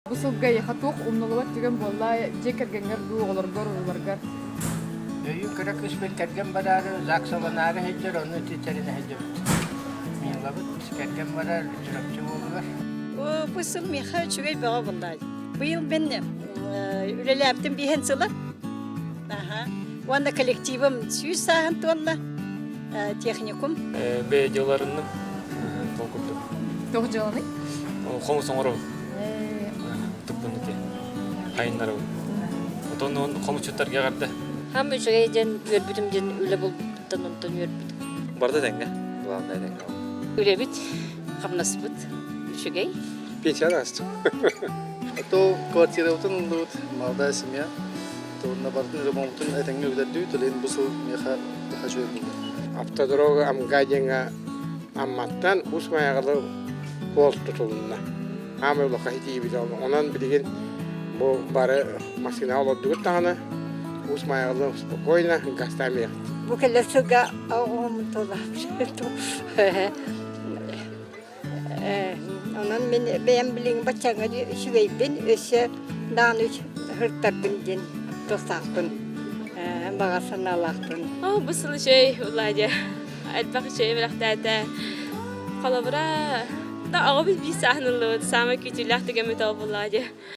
Бу сылга эйиэхэ туох умнуллубат түгэн буолла дьиэ кэргэҥҥэр дуу, оҕолоргор, урууларгар? Өйүү кыра кыыспын кэргэн бараары, ЗАГСаланаары сылдьар, ону ити тэринэ сылдьабыт. Милабыт кэргэн барар Чурапчы уолугар. Бу сыл миэхэ үчүгэй бөҕө буолла. Быйыл мин үлэлээбитим биһэн сыла. Уонна коллективым 100 сааһын туолла. Техникум. Бэйэ дьыаларынным ол курдук. Туох дьыаланый? Хомус оҥоробун. Туппун ити. Хайыннарабын. Отон хомусчуттарга эҕэрдэ. Хам үчүгэй диэн үөрбүтүм диэн үлэ булбуттан онтон үөрбүтүм. Барда тэҥҥэ. Главное тэҥҥэ. Үлэбит, хамнаспыт үчүгэй. Пенсияны астым. То квартирабытын ыллыбыт, молодая семья. Уонна бардын ремонтун этэҥҥэ бүтэрдибит, ол бу сыл миэхэ үчүгэй буолла. Автодорога Амга диэҥҥэ Амматтан Уус Майаҕалы суол тутулунна. Аамай улахан тиийбит Онон билигин бу бары массыынаҕа олордубут даҕаны Уус Майаҕалы спокойно газтаан Бу кэлэр сылга оҕом Онон мин бэйэм билигин баччааҥҥа үчүгэйбин, өссө даҕаны һыртарбын диэн тустаахпын, баҕа санаалаахпын. Бу сыл үчүгэй Владя. Элбэх үчүгэй бэлэхтээтэ. Холобура, да оҕобут биир сааһын ыллыбыт. Саамай күүтүүлээх түгэммит ол Владя.